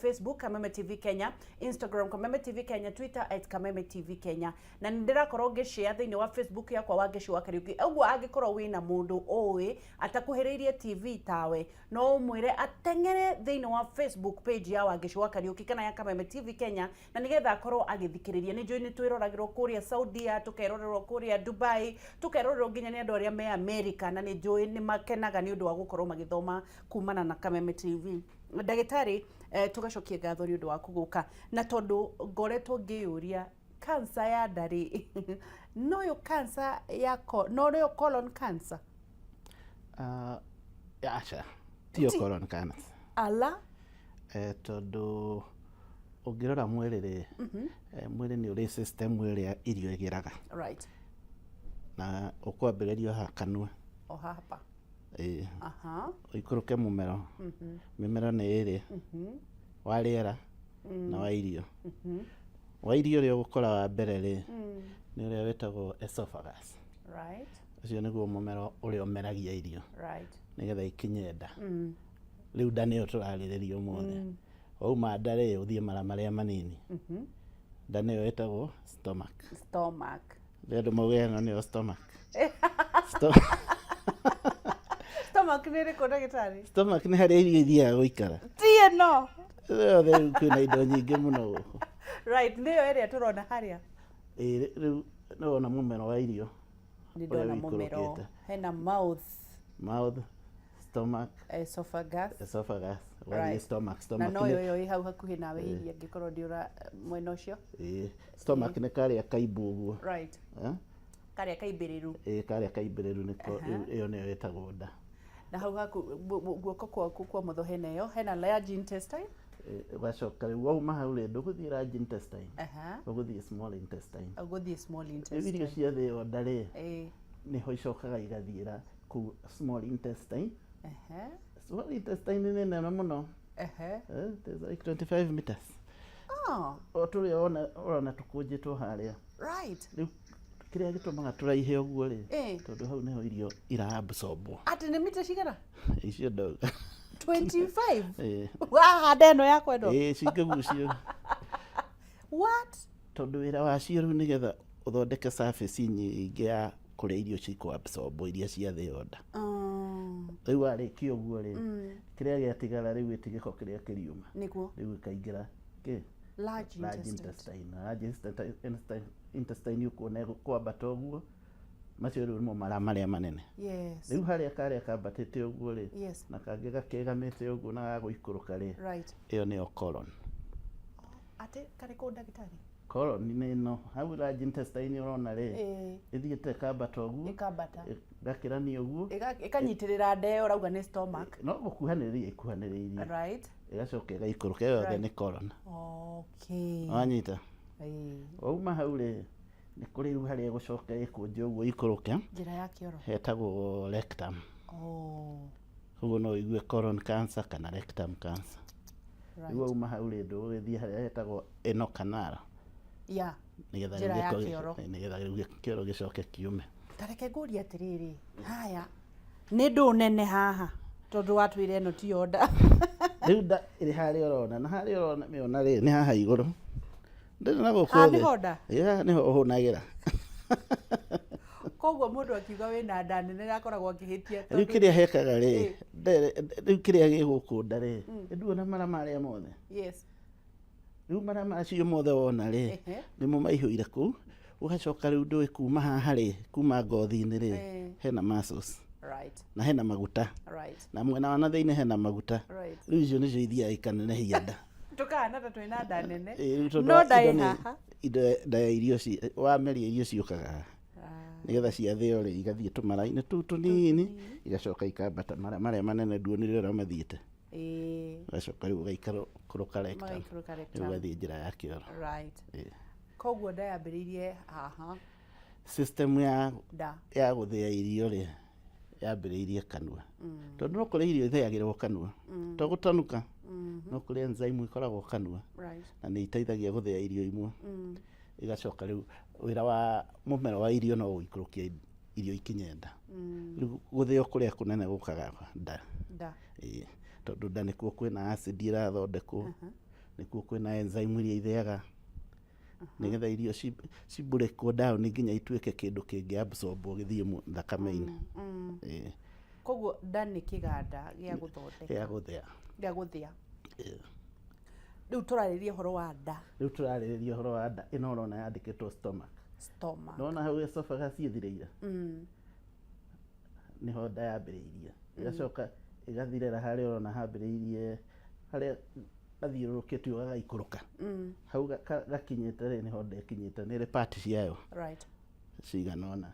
Facebook Kameme TV Kenya, Instagram Kameme TV Kenya, Twitter @KamemeTVKenya. Na nĩ ndĩrakorwo ngĩshare thĩinĩ wa Facebook yakwa Wangeci wa Kariuki. Ũguo angĩkorwo wĩna mũndũ ũĩ atakuhĩrĩirie TV tawe, no ũmwĩre ateng'ere thĩinĩ wa Facebook page ya Wangeci wa Kariuki kana ya Kameme TV Kenya, na nĩgetha akorwo agĩthikĩrĩria. Nĩ njũĩ nĩ twĩroragĩrwo kũrĩa Saudia, tũkerorerwo kũrĩa Dubai, tũkerorerwo nginya nĩ andũ arĩa me America, na nĩ njũĩ nĩ makenaga nĩ ũndũ wa gũkorwo magĩthoma kumana na Kameme TV. Ndagĩtarĩ, tũgacokia ngatho nĩ ũndũ waku gũka, na tondũ ngoretwo ngĩyũria cancer ya nda rĩ, noyo cancer ya noyo colon cancer? Aca, tiyo colon cancer. Ala? Tondũ ũngĩrora mwĩrĩ rĩ, mwĩrĩ nĩ ũrĩ system ĩrĩa irio ĩgeraga. Na ũkwambĩrĩria haha kanua. O hapa. Ĩĩ. Ũikũrũke mũmero. Mĩmero nĩ ĩrĩ. Wa rĩera na wa irio. Wa irio ũrĩa ũgũkora wa mbere rĩ, nĩ ũrĩa wĩtagwo esophagus. Ũcio nĩguo mũmero ũrĩa ũmeragia irio. Nĩgetha ikinye nda. Rĩu nda nĩyo tũrarĩrĩria ũmũthĩ. Wauma nda rĩ, ũthiĩ mara marĩa manini. Nda nĩyo ĩtagwo stomach. Stomach. Nĩ andũ mauge ĩno nĩyo stomach. Stomach nĩ ĩrĩkũ, ndagĩtarĩ? Stomach nĩ harĩa irio ithiaga gũikara. Ti ĩno? Yothe rĩu kwĩna indo nyingĩ mũno gũkũ. Right, nĩyo ĩrĩa tũrona harĩa. Ĩĩ, rĩu nĩ wona mũmero wa irio. Nĩ ndona mũmero. Ũrĩa ũikũrũkĩte. Hena mouth. Mouth, stomach, esophagus. Esophagus. Ũgathiĩ stomach, Na stomach. no ĩyo ĩ hau hakuhĩ nawe hihi angĩkorwo ndĩ mwena ũcio. Ĩĩ, stomach nĩ karĩa kaimbu ũguo. Eh? Karĩa kaimbĩrĩru. Ĩĩ, karĩa kaimbĩrĩru nĩko ĩyo nĩyo ĩtagwo nda. Na hau haku guoko kwaku kwa ũmotho hena ĩyo, hena large intestine. Ũgacoka rĩu wauma hau rĩ, ndũgũthiĩ large intestine. Ũgũthiĩ small intestine. Ũgũthiĩ small Rĩu intestine. irio ciathĩo nda rĩ, nĩho icokaga igathiĩra kũu small intestine. Small intestine nĩ nene mũno. It is like 25 meters. O tũrĩa ũrona tũkũnjĩtwo harĩa. Rĩu kĩrĩa gĩtũmaga tũraihe ũguo rĩ, tondũ hau nĩho irio iraabsorbwo. Atĩ nĩ mita cigana? Icio ndauga. 25? Ĩĩ. Wahanda ĩno yakwa ĩno? Ĩĩ, cingĩgucio. What? Tondũ wĩra wacio rĩu nĩgetha ũthondeke surface nyingĩ ya kũrĩa irio cikũabsorbwo iria ciathĩo nda. Rĩu warĩkia ũguo rĩ, kĩrĩa gĩatigara rĩu ĩti gĩko kĩrĩa kĩriuma. Nĩguo. Rĩu gĩkaingĩra kĩ? Large Large intestine. intestine. Large intestine ũkuona ĩkwambata ũguo, macio rĩu nĩmo mara marĩa manene. Rĩu harĩa karĩa kambatĩte ũguo rĩ, na kangĩ gakegamĩte ũguo na gagũikũrũka rĩ, ĩyo nĩyo colon. Atĩ karĩ kũ, ndagĩtarĩ? Colon nĩ ĩno hau large intestine ũrona rĩ, ĩthiĩte ĩkambata ũguo, Ĩkambata. Ĩgakĩrania ũguo. Ĩkanyitĩrĩra nda ĩyo ũrauga nĩ stomach. No gũkuhanĩrĩria ikuhanĩrĩirie. Ĩgacoka ĩgaikũrũka, ĩyo yothe nĩ colon. Wanyita? Wauma hau rĩ, nĩ kũrĩ rĩu harĩa ĩgũcoka ĩkũnje ũguo ikũrũke. Njĩra ya kĩoro. Hetagwo rectum. Koguo no ũigue colon cancer kana rectum cancer. Rĩu wauma hau rĩ, ndũgũgĩthiĩ harĩa hetagwo anal canal. Nĩgetha Njĩra rĩu ya gĩko kĩoro. Nĩgetha rĩu kĩoro gĩcoke kiume. Ta reke ngũrie atĩrĩrĩ, haya nĩ ndũ nene haha tondũ watwĩra ĩno tiyo nda. Rĩu nda ĩrĩ harĩa ũrona, na harĩa ũrona mĩona rĩ, nĩ haha igũrũ. Ndĩrĩ na gũkũ Haha thĩ. nĩho nda? Ĩĩ, haha nĩho ũhũnagĩra. Koguo mũndũ akiuga wĩna nda nene akoragwo akĩhĩtia Rĩu tondũ kĩrĩa hekaga rĩ, rĩu kĩrĩa gĩ gũkũ nda rĩ, nduona mara marĩa mothe. Rĩu mara macio mothe wona rĩ, nĩmo maihũire kũu. Ũgacoka rĩu ndũĩ kuma haha rĩ, kuma ngothi-inĩ rĩ, hena muscles. Na hena maguta. Na mwena wa na thĩinĩ hena maguta. Rĩu icio nĩcio ithiaga ikanenehia nda. Tũkahana ta twĩna nda nene. Ĩĩ, rĩu tondũ No wa nda indo ĩ nĩ haha. Indo nda ya irio wameria irio ciũkaga haha. Nĩgetha ciathĩo rĩ, igathiĩ tũmara-inĩ tũu tũnini, igacoka ikambata mara marĩa manene nduonire ũrĩa mathiĩte. Ũgacoka rĩu ũgaikũrũka rectum. Magaikũrũka Rĩu rectum. ũgathiĩ njĩra ya kĩoro. Koguo nda yambĩrĩirie haha. System Nda. ya gũthĩa irio rĩ, yambĩrĩirie kanua. Tondũ no kũrĩ irio ithĩagĩrwo kanua. To gũtanuka. No kũrĩ enzyme ikoragwo kanua. Na nĩ iteithagia gũthĩa irio imwe. Igacoka rĩu wĩra wa mũmero wa irio no gũikũrũkia irio ikinye nda. Rĩu gũthĩo kũrĩa kũnene gũkaga nda. Nda. Ĩĩ, tondũ nda nĩkuo kwĩna acid ĩrathondekwo. Nĩkuo kwĩna enzyme iria ithĩaga nĩgetha irio cibreakwo down nginya ituĩke kĩndũ kĩngĩ absorbwo gĩthiĩ thakame-inĩ. Ĩĩ. Koguo nda nĩ kĩganda gĩa gũthondeka, gĩa gũthĩa. Gĩa gũthĩa. Rĩu tũrarĩria ũhoro wa nda. Rĩu tũrarĩrĩria ũhoro wa nda ĩno ũrona yandĩkĩtwo stomach. Stomach. Nĩwona hau esophagus ĩthirĩire? Nĩho nda yambĩrĩirie. Ĩgacoka ĩgathirĩra harĩa ũrona hambĩrĩirie, harĩa gathiũrũrũkĩtio gagaikũrũka. Hau gakinyĩte rĩ, nĩho nda ĩkinyĩte. Nĩ ĩrĩ part ciayo cigana ũna,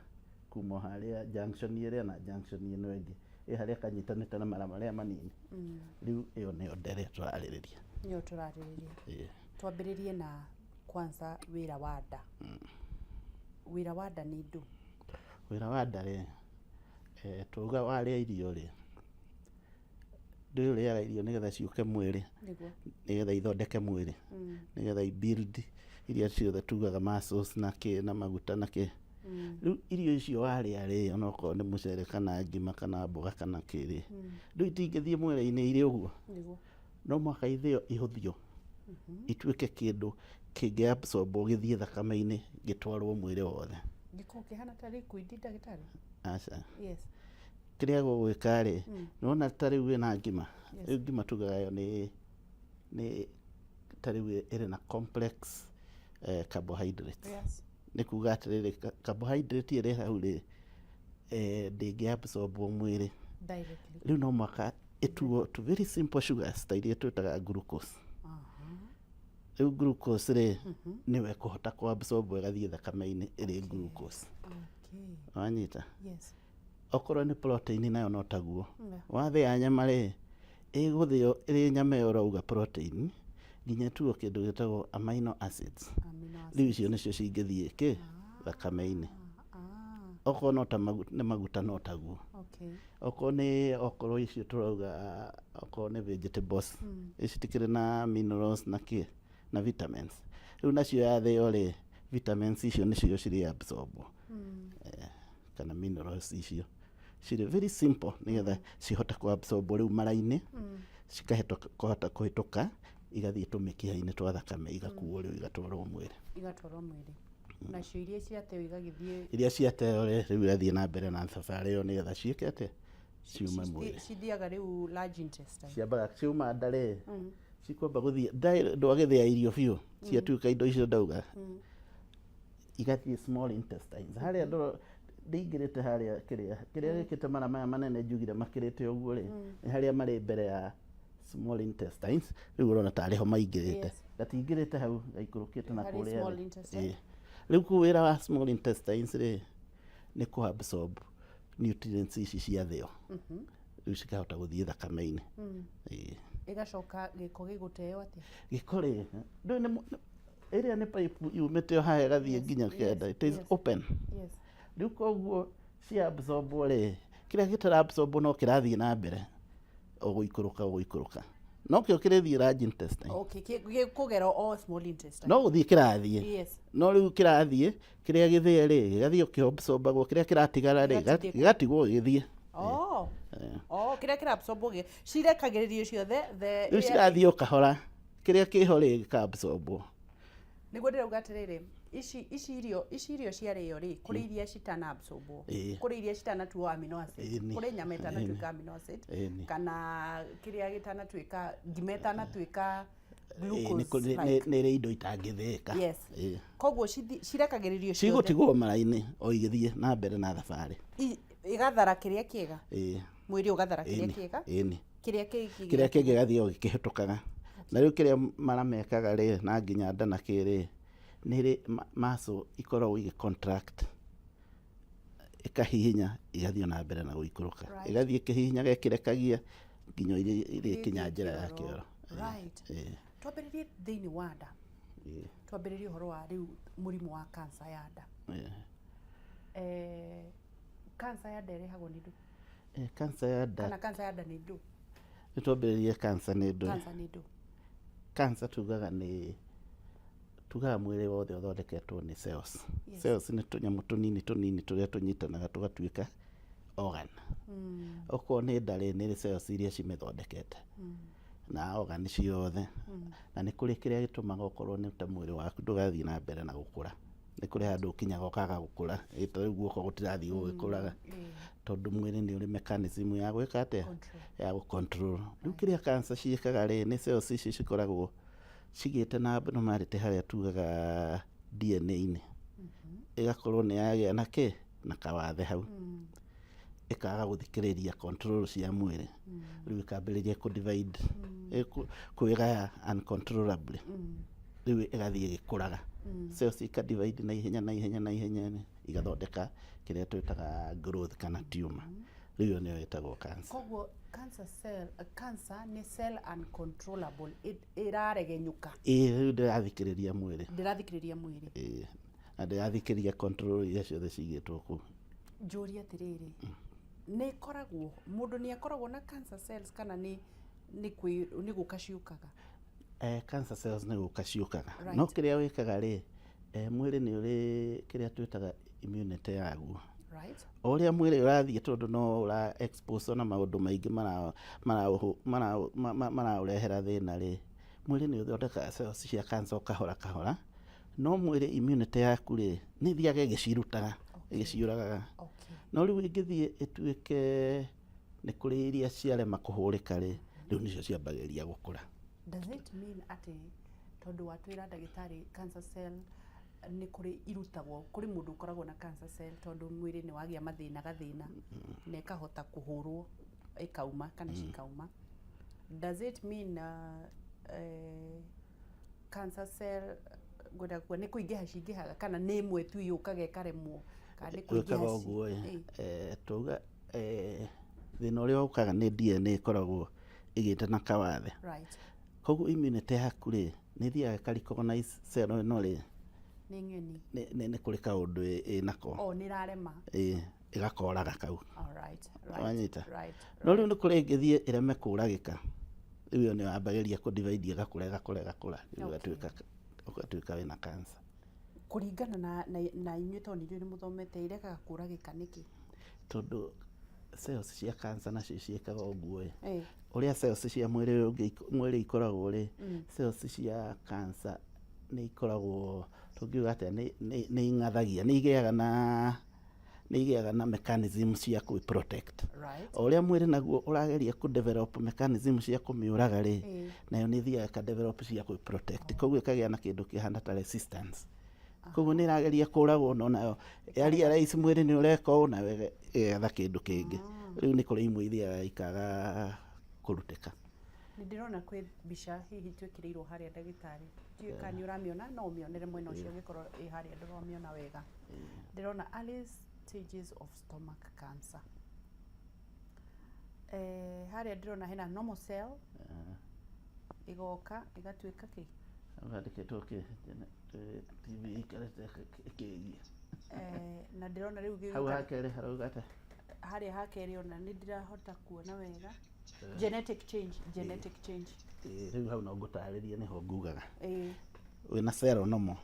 kuma o harĩa junction ĩrĩa na junction ĩno ĩngĩ, ĩ harĩa kanyitanĩte na mara marĩa manini. Rĩu ĩyo nĩyo nda ĩrĩa tũrarĩrĩria. Nĩyo tũrarĩrĩria. Ĩĩ. Twambĩrĩrie na kwanza wĩra wa nda. Wĩra wa nda nĩ ndũ? Wĩra wa nda rĩ, twauga warĩa irio rĩ, ndũĩ ũrĩaga irio nĩgetha ciũke mwĩrĩ, nĩgetha ithondeke mwĩrĩ, nĩgetha i build iria ciothe tugaga muscles na kĩ na maguta na kĩ. Rĩu irio icio warĩa rĩ, onokorwo nĩ mũcere kana ngima kana mboga kana kĩ rĩ, rĩu itingĩthiĩ mwĩrĩ-inĩ irĩ ũguo. No mũhaka ithĩo ihũthio, ituĩke kĩndũ kĩngĩ absorbwo gĩthiĩ thakame-inĩ gĩtwarwo mwĩrĩ wothe. Gĩkoragwo kĩhana ta liquid, ndagĩtarĩ? Aca. Yes. Kĩrĩa gũgwĩka rĩ, nĩwona ta rĩu wĩna ngima, rĩu ngima tugaga yo nĩ ta rĩu ĩrĩ na complex carbohydrates. Nĩ kuga atĩrĩrĩ, carbohydrate ĩrĩ hau rĩ, ndĩngĩ absorbwo mwĩrĩ. Directly. Rĩu no mũhaka ĩtuo to very simple sugars ta iria twĩtaga glucose. Rĩu glucose rĩ, nĩyo ĩkũhota kũ absorb ĩgathiĩ thakame-inĩ ĩrĩ glucose. Wanyita? Yes. Okorwo nĩ protein nayo no taguo. Wathĩa nyama rĩ, ĩgũthĩo ĩrĩ nyama ĩyo ũrauga protein nginya ĩtuo kĩndũ gĩtagwo amino acids. Amino acids. Rĩu icio nĩcio cingĩthiĩ kĩ thakame-inĩ. Okorwo no ta nĩ maguta no taguo. Okorwo nĩ, okorwo icio tũrauga, okorwo nĩ vegetables, ici tikĩrĩ na minerals na kĩ na vitamins. Rĩu nacio yathĩo rĩ, vitamins icio nĩcio cirĩ absorbwo. Kana minerals icio cirĩ very simple nĩgetha cihote kũ absorbwo rĩu mara-inĩ, cikahĩtũka, kũhota kũhĩtũka igathiĩ tũmĩkiha-inĩ twa thakame, igakuo rĩu igatwarwo mwĩrĩ. Igatwarwo mwĩrĩ. Nacio iria ciateo igagĩthiĩ, iria ciateo rĩ, rĩu irathiĩ na mbere na thabarĩ ĩyo nĩgetha ciĩke atĩa, ciume mwĩrĩ. Cithiaga rĩu large intestine. Ciambaga ciuma nda rĩ, cikwamba gũthiĩ nda, ndwagĩthĩa irio biũ, ciatuĩka indo icio ndauga, igathiĩ small intestines. Harĩa ndĩingĩrĩte harĩa kĩrĩa gĩkĩte mara maya manene njugire makĩrĩte ũguo rĩ, nĩ harĩa marĩ mbere ya small intestines. Rĩu ũrona tarĩ ho maingĩrĩte. Gatingĩrĩte hau, gaikũrũkĩte na Harĩ kũrĩa small thĩ. intestine. Ĩĩ. Rĩu kũu wĩra wa small intestines rĩ, nĩ kũ absorb nutrients ici ciathĩo. Rĩu cikahota gũthiĩ thakame-inĩ. Ĩĩ. Ĩgacoka gĩko gĩgũteo atĩa? Gĩko rĩ, ndũĩ nĩ ĩrĩa nĩ pipe yumĩte o haha ĩgathiĩ nginya kĩanda. It is open. Rĩu koguo cia absorbwo rĩ, kĩrĩa gĩtara absorbwo no kĩrathiĩ na mbere o gũikũrũka, o gũikũrũka. No kĩo kĩrĩthiĩ large intestine. Okay, gĩkũgera o small intestine. No gũthiĩ kĩrathiĩ. No rĩu kĩrathiĩ, kĩrĩa gĩthĩe rĩ, gĩgathiĩ ũkĩabsorbagwo, kĩrĩa kĩratigara rĩ, Gĩgatigwo. gĩgatigwo gĩgĩthiĩ. Oh, kĩrĩa kĩraabsorbwo cirekagĩrĩrio ciothe, the Rĩu cirathiĩ o kahora, kĩrĩa kĩho rĩ gĩkaabsorbwo. Nĩguo ndĩrauga atĩrĩrĩ, ici irio ciarĩo rĩ, kũrĩ iria citana absorbwo, kũrĩ iria citanatuo amino acid, kũrĩ nyama ĩtanatuĩka amino acid, kana kĩrĩa gĩtanatuĩka, ngima ĩtanatuĩka glucose like. Nĩ ĩrĩ indo itangĩthĩĩka. Yes. Koguo cirekagĩrĩrio ciothe. Cigũtigwo mara-inĩ o igĩthiĩ na mbere na thabarĩ. Ĩgathara kĩrĩa kĩega. Ĩĩ. Mwĩrĩ ũgathara kĩrĩa kĩega. Ĩni. Kĩrĩa kĩngĩ Kĩrĩa kĩngĩ gĩgathiĩ o gĩkĩhĩtũkaga. Na rĩu kĩrĩa mara mekaga rĩ, na nginya nda na kĩ rĩ, nĩ rĩ muscle ikoragwo igĩ contract, ĩkahihinya, igathiĩ na mbere na gũikũrũka. Ĩgathiĩ ĩkĩhihinyaga ĩkĩrekagia nginya ĩrĩkinya njĩra ya kĩoro. Twambĩrĩrie thĩinĩ wa nda. Twambĩrĩrie ũhoro wa rĩu mũrimũ wa cancer ya nda. Cancer ya nda ĩrehagwo nĩ ndũ? Cancer ya nda. Kana cancer ya nda nĩ ndũ? Nĩ twambĩrĩrie cancer nĩ ndũ. Cancer nĩ ndũ? Cancer tugaga nĩ, tugaga mwĩrĩ wothe ũthondeketwo nĩ cells. Cells nĩ tũnyamũ tũnini tũnini tũrĩa tũnyitanaga tũgatuĩka organ. Okorwo nĩ nda rĩ, nĩ cells iria cimĩthondekete. Na organ ciothe. Na nĩ kũrĩ kĩrĩa gĩtũmaga ũkorwo nĩ ta mwĩrĩ waku ndũgathiĩ na mbere na gũkũra. Nĩ kũrĩ handũ ũkinyaga ũkaga gũkũra, ĩ ta rĩu guoko gũtirathiĩ gũgĩkũraga, tondũ mwĩrĩ nĩ ũrĩ mechanism ya gwĩka atĩa? Control. Ya gũ control. Rĩu kĩrĩa cancer ciĩkaga rĩ, nĩ cells ici cikoragwo cigĩte na abnormality harĩa tugaga DNA-inĩ. Ĩgakorwo nĩ yagĩa na kĩ? Na kawathe hau. Ĩkaga gũthikĩrĩria control cia mwĩrĩ. Rĩu ĩkambĩrĩria kũ divide, kwĩgaya uncontrollably. Rĩu ĩgathiĩ ĩgĩkũraga. Cells ika divide na ihenya na ihenya na ihenya igathondeka kĩrĩa twĩtaga growth kana tumor. Rĩu ĩyo nĩyo ĩtagwo cancer. Koguo cancer cell, cancer nĩ cell uncontrollable, ĩraregenyũka. Ĩĩ, rĩu ndĩrathikĩrĩria mwĩrĩ. Ndĩrathikĩrĩria mwĩrĩ. Ĩĩ, na ndĩrathikĩrĩria control iria ciothe cigĩtwo kũu. Njũrie atĩrĩrĩ, nĩ ĩkoragwo, mũndũ nĩ akoragwo na cancer cells kana nĩ gũka ciũkaga? Cancer cells nĩ gũka ciũkaga. No kĩrĩa wĩkaga rĩ, mwĩrĩ nĩ ũrĩ kĩrĩa twĩtaga immunity yaguo. O ũrĩa mwĩrĩ ũrathiĩ, tondũ no ũra expose na maũndũ maingĩ maraũrehera thĩna rĩ, mwĩrĩ nĩ ũthondekaga cells cia cancer o kahora kahora, no mwĩrĩ immunity yaku rĩ, nĩ ĩthiaga ĩgĩcirutaga, ĩgĩciũragaga. No rĩu ĩngĩthiĩ ĩtuĩke nĩ kũrĩ iria ciarema kũhũrĩka rĩ, rĩu nĩcio ciambagĩrĩria gũkũra. Does it mean atĩ tondũ watwĩra ndagĩtarĩ cancer cell nĩ kũrĩ irutagwo, kũrĩ mũndũ ũkoragwo na cancer cell tondũ mwĩrĩ nĩ wagĩa mathĩna gathĩna na ĩkahota kũhũrwo ĩkauma kana cikauma. Does it mean cancer cell ngwenda kuga nĩ kũingĩha cingĩhaga kana nĩ ĩmwe tu yũkaga ĩkaremwo, kana nĩ Gwĩkaga kũingĩha? Ũguo ĩ, twauga thĩna ũrĩa ũkaga nĩ DNA ĩkoragwo ĩgĩte na kawathe. Koguo immunity yaku rĩ, nĩ ĩthiaga ĩka recognize cell ĩno rĩ, Nĩ ng'eni. Nĩ kũrĩ kaũndũ ĩnako. Oh, nĩ ĩrarema. Ĩ, ĩgakoraga kau. All right, right, Wanyita? Right. No rĩu nĩ kũrĩ ĩngĩthiĩ ĩreme kũragĩka, rĩu ĩyo nĩyo yambagĩrĩria kũ divide, ĩgakũra ĩgakũra ĩgakũra, rĩu ũgatuĩka wĩna cancer. Kũringana na inyuĩ, tondũ inyuĩ nĩ mũthomete, iregaga kũragĩka nĩkĩ? Tondũ cells cia cancer nacio ciĩkaga ũguo ĩ, ũrĩa cells cia mwĩrĩ ũngĩ mwĩrĩ ikoragwo rĩ, cells cia cancer nĩ ikoragwo, tũngiuga atĩa, nĩ ing'athagia, nĩ igĩaga na mechanism cia kwĩ protect. O ũrĩa mwĩrĩ naguo ũrageria kũ develop mechanism cia kũmĩũraga rĩ, nayo nĩ ĩthiaga ĩka develop cia kwĩ protect, koguo ĩkagĩa na kĩndũ kĩhana ta resistance. Koguo nĩ ĩrageria kũragwo, no nayo ya realize mwĩrĩ nĩ ũreka ũũ, nayo ĩgetha kĩndũ kĩngĩ. Rĩu nĩ kũrĩ imwe ithiaga ikaga kũrutĩka. Nĩ ndĩrona kwĩ mbica hihi twĩkĩrĩirwo harĩa, ndagĩtarĩ, ndiũĩ kana nĩ ũramĩona, no ũmĩonere mwena ũcio ũngĩkorwo ĩ harĩa ndũramĩona wega. Ndĩrona early stages of stomach cancer. Harĩa ndĩrona hena normal cell, ĩgoka ĩgatuĩka kĩ? Handĩkĩtwo kĩ? TV ĩikarĩte ĩkĩgia. Na ndĩrona rĩu Hau gĩgũka hakerĩ harauga atĩa? Harĩa hakerĩ ona nĩ ndirahota kuona wega. Genetic change, genetic change. Ĩ, rĩu hau no ngũtarĩrie, nĩho ngugaga wĩna cell normal.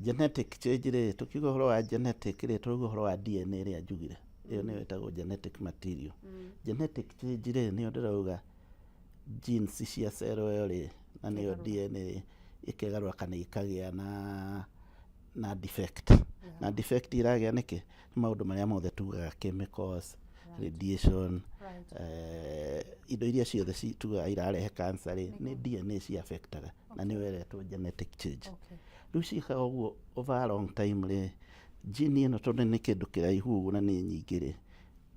Genetic change rĩ, tũkiuga ũhoro wa genetic rĩ, tũrauga ũhoro wa DNA ĩrĩa njugire, ĩyo nĩyo ĩtagwo genetic material. Genetic change rĩ, nĩyo ndĩrauga genes cia cell ĩyo rĩ, na nĩyo Ĩkegarũra. DNA ĩkegarũra kana ĩkagĩa na defect. Na defect ĩragĩa nĩkĩ? Nĩ maũndũ marĩa mothe tugaga, chemicals, radiation, indo iria ciothe tugaga irarehe cancer rĩ, nĩ DNA ci affectaga, na nĩyo ĩretwo genetic change. Rĩu ciĩkaga ũguo over a long time rĩ, gene ĩno, tondũ nĩ kĩndũ kĩraihu ũguo na nĩ nyingĩ rĩ,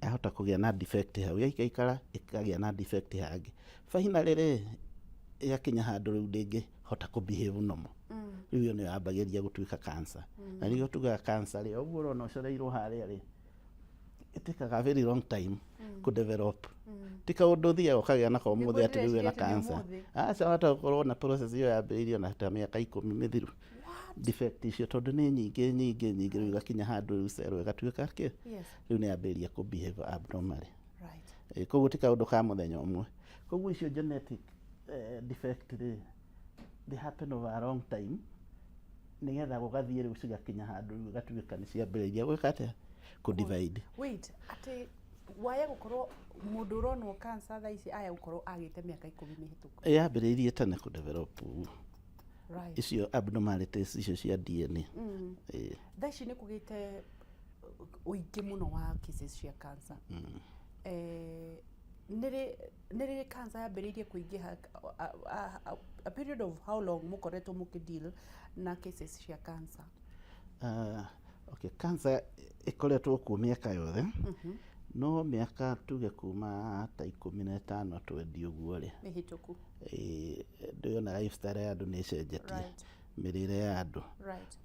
yahota kũgĩa na defect hau, yaikaikara ĩkagĩa na defect hangĩ, finally rĩ, ĩgakinya handũ rĩu ndĩngĩhota kũ behave normal. Rĩu ĩyo nĩyo yambagĩrĩria gũtuĩka cancer, na nĩguo tugaga cancer rĩ, o ũguo ũrona ũcoreirwo harĩa rĩ, it take a very long time kũ develop. Ti kaũndũ ũthiaga ũkagĩa nako ũmũthĩ atĩ rĩu wĩna Ndĩreciria atĩ nĩ cancer. ũmũthĩ. Aca, wahota gũkorwo na process ĩyo yambĩrĩirio na ta mĩaka 10 mĩthiru, defect icio, tondũ nĩ nyingĩ nyingĩ nyingĩ, rĩu igakinya handũ rĩu cell ĩgatuĩka kĩ? Rĩu nĩ yambĩrĩria kũ behave abnormally. Koguo ti kaũndũ ka mũthenya ũmwe. Koguo icio genetic defect rĩ, they happen over a long time, nĩgetha gũgathiĩ rĩu cigakinya handũ rĩu igatuĩka nĩ ciambĩrĩria gwĩka atĩa? Kũ divide. Wait, atĩ Waya gũkorwo mũndũ ũronwo cancer thaa ici aya gũkorwo agĩte mĩaka 10 mĩhĩtũku. Yambĩrĩirie tene kũ develop ũguo. Icio abnormalities icio cia DNA. Ĩĩ. Thaa ici nĩ kũgĩte ũingĩ mũno wa cases cia cancer. Nĩ rĩ cancer yambĩrĩirie kũingĩha? A period of how long mũkoretwo mũkĩ deal na cases cia cancer? Okay, cancer ĩkoretwo kuo mĩaka yothe, no mĩaka tuge kuma ta 15 20 ũguo rĩ, mĩhĩtũku, ndĩrona lifestyle ya andũ nĩ ĩcenjetie, mĩrĩre ya andũ,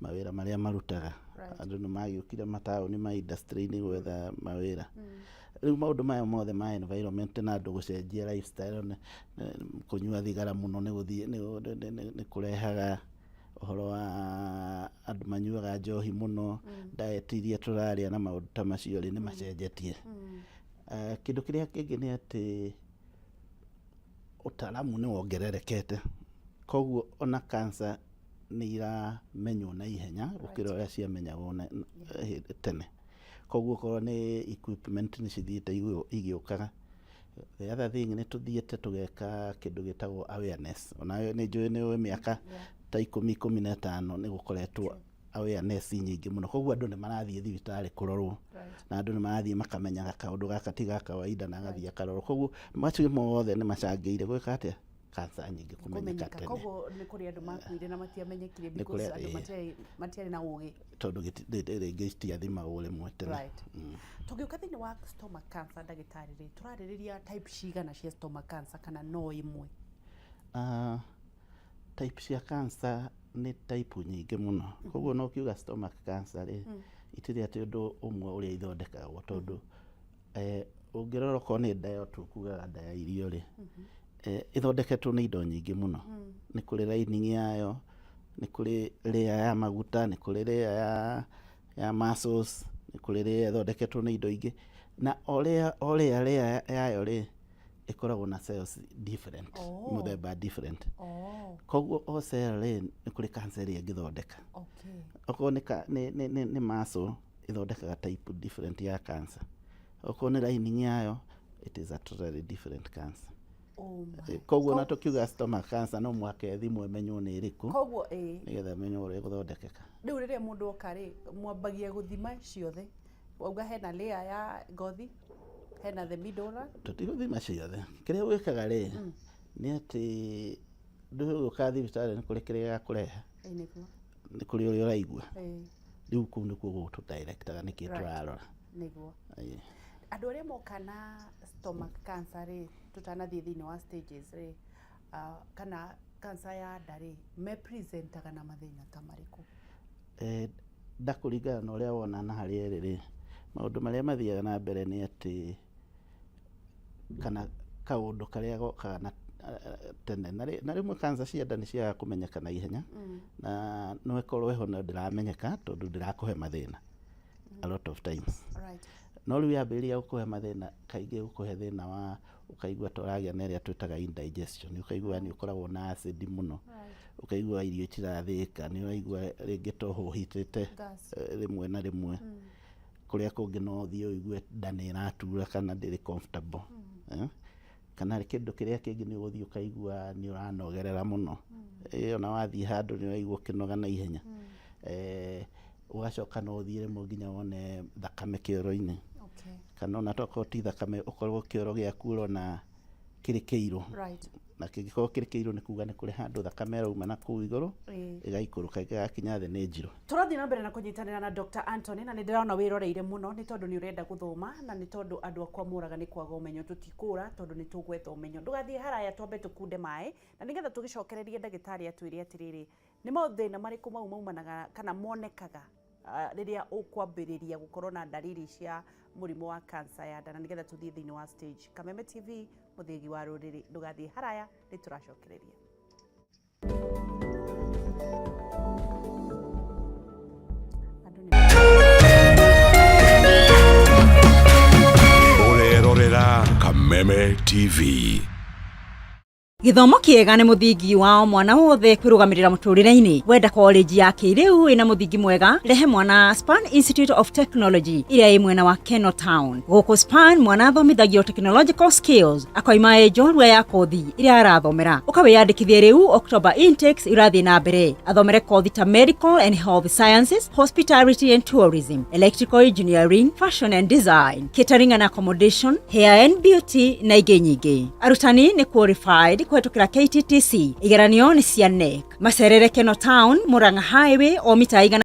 mawĩra marĩa marutaga. Andũ nĩ magĩũkire mataũni ma industry-inĩ gwetha mawĩra. Rĩu maũndũ maya mothe ma environment na andũ gũcenjia lifestyle, kũnyua thigara mũno nĩ gũthiĩ nĩ kũrehaga ũhoro wa andũ manyuaga njohi mũno, diet iria tũrarĩa na maũndũ ta macio rĩ, nĩ macenjetie. Kĩndũ kĩrĩa kĩngĩ nĩ atĩ ũtaaramu nĩ wongererekete, koguo ona cancer nĩ iramenywo na ihenya gũkĩra ũrĩa ciamenyagwo tene. Koguo okorwo nĩ equipment nĩ cithiĩte igĩũkaga. The other thing, nĩ tũthiĩte tũgeka kĩndũ gĩtagwo awareness. Onawe nĩ njũĩ nĩ ũĩ mĩaka ta 10, 15 nĩ gũkoretwo awareness nyingĩ mũno, koguo andũ nĩ marathiĩ thibitarĩ kũrorwo, na andũ nĩ marathiĩ makamenyaga kaũndũ gaka ti ga kawaida na agathiĩ akarorwo. Koguo macio mothe nĩ macangĩire gwĩka atĩa, cancer nyingĩ kũmenyeka tene. Koguo nĩ kũrĩ andũ makuire na matiamenyekire because andũ matiarĩ na ũgĩ, tondũ rĩngĩ citiathimagwo rĩmwe tene. Tũngĩũka thĩinĩ wa stomach cancer, ndagĩtarĩ rĩ, tũrarĩrĩria type cigana cia stomach cancer kana no ĩmwe? Type cia cancer nĩ type nyingĩ mũno, koguo no ũkiuga stomach cancer rĩ, itirĩ atĩ ũndũ ũmwe ũrĩa ithondekagwo, tondũ ũngĩrora okorwo nĩ nda ĩyo tũkugaga nda ya irio rĩ, ĩthondeketwo nĩ indo nyingĩ mũno. Nĩ kũrĩ lining yayo, nĩ kũrĩ layer ya maguta, nĩ kũrĩ layer ya muscles, nĩ kũrĩ layer ĩthondeketwo nĩ indo ingĩ, na o layer o layer layer yayo rĩ, ĩkoragwo na cells different, mũthemba different. Koguo o cell rĩ, nĩ kũrĩ cancer ĩrĩa ĩngĩthondeka. Okorwo nĩ muscle, ĩthondekaga type different ya cancer. Okorwo nĩ lining yayo, it is a totally different cancer. Oh my. Koguo ona tũkiuga stomach cancer, no mũhaka ĩthimwo ĩmenywo nĩ ĩrĩkũ, Koguo ĩĩ, nĩgetha ĩmenywo ũrĩa ĩgũthondekeka. Rĩu rĩrĩa mũndũ oka rĩ, mwambagia gũthima ciothe? Wauga hena layer ya ngothi, hena the middle one. Tũtigũthima ciothe. Kĩrĩa gwĩkaga rĩ, nĩ atĩ ndũgũka thibitarĩ nĩ kũrĩ kĩrĩa gĩakũrehe, Ĩĩ, nĩguo. Nĩ kũrĩ ũrĩa ũraigua. Rĩu kũu nĩkuo gũgũtũ-directaga nĩkĩ tũrarora. Ĩĩ. Andũ arĩa moka na stomach cancer rĩ, tũtanathiĩ thĩinĩ wa stages rĩ, kana cancer ya nda rĩ, me presentaga na mathĩna ta marĩkũ? Nda kũringana na ũrĩa wona na harĩa ĩrĩ rĩ, maũndũ marĩa mathiaga na mbere nĩ atĩ kana kaũndũ karĩa gokaga na tene na rĩmwe cancer cia nda nĩ ciagaga kũmenyeka na ihenya, na no ĩkorwo ĩho no ndĩramenyeka tondũ ndĩrakũhe mathĩna a lot of times. No rĩu yambĩrĩria gũkũhe mathĩna, kaingĩ gũkũhe thĩna wa ũkaigua ta ũragĩa na ĩrĩa twĩtaga indigestion, ũkaigua nĩ ũkoragwo na acid mũno, ũkaigua irio itirathĩĩka, nĩ ũraigua rĩngĩ ta ũhũhitĩte Gas. Rĩmwe na rĩmwe. Kũrĩa kũngĩ no ũthiĩ ũigue nda nĩ ĩratura kana ndĩrĩ comfortable. Kana kĩndũ kĩrĩa kĩngĩ nĩ ũgũthiĩ ũkaigua nĩ ũranogerera mũno. Ona wathiĩ handũ nĩ ũraigua ũkĩnoga na ihenya. Ũgacoka no ũthiĩ rĩmwe nginya wone thakame kĩoro-inĩ. Kana ona tokorwo ti thakame, ũkorwo kĩoro gĩaku ũrona kĩrĩ kĩirũ. Na kĩngĩkorwo kĩrĩ kĩirũ nĩ kuga nĩ kũrĩ handũ thakame ĩrauma na kũu igũrũ, ĩgaikũrũka ĩgakinya thĩ nĩ njirũ. Tũrathiĩ na mbere na kũnyitanĩra na Dr. Anthony, na nĩ ndĩrona wĩroreire mũno nĩ tondũ nĩ ũrenda gũthoma, na nĩ tondũ andũ akwa moraga nĩ kwaga ũmenyo. Tũtikũra tondũ nĩ tũgwetha ũmenyo. Ndũgathiĩ haraya, twambe tũkunde maĩ na nĩgetha tũgĩcokererie ndagĩtarĩ atwĩre atĩrĩrĩ, nĩ mathĩna marĩkũ mau maumanaga kana monekaga rĩrĩa ũkwambĩrĩria gũkorwo na ndariri cia mũrimũ wa cancer ya nda, na nĩgetha tũthiĩ thĩinĩ wa stage. Kameme TV, mũthĩgi wa rũrĩrĩ, ndũgathiĩ haraya, nĩ tũracokereria. Andũ nĩ Ũrerorera Kameme TV. Gĩthomo kĩega nĩ mũthingi wa o mwana wothe kwĩrũgamĩrĩra mũtũrĩre-inĩ. Wenda college ya kĩrĩu ĩna mũthingi mwega, rehe mwana Span Institute of Technology ĩrĩa ĩ mwena wa Keno Town. Gũkũ Span mwana athomithagio technological skills, akoima ĩ njorua ya kothi ĩrĩa arathomera. Ũkawĩyandĩkithie rĩu, October intakes irathiĩ na mbere. Athomere kothi ta medical and health sciences, hospitality and tourism, electrical engineering, fashion and design, catering and accommodation, hair and beauty na ingĩ nyingĩ. Arutani nĩ qualified kũhetũkĩra KTTC. Igeranio nĩ cia KNEC. Macerere Keno Town, Murang'a Highway, o mita 100.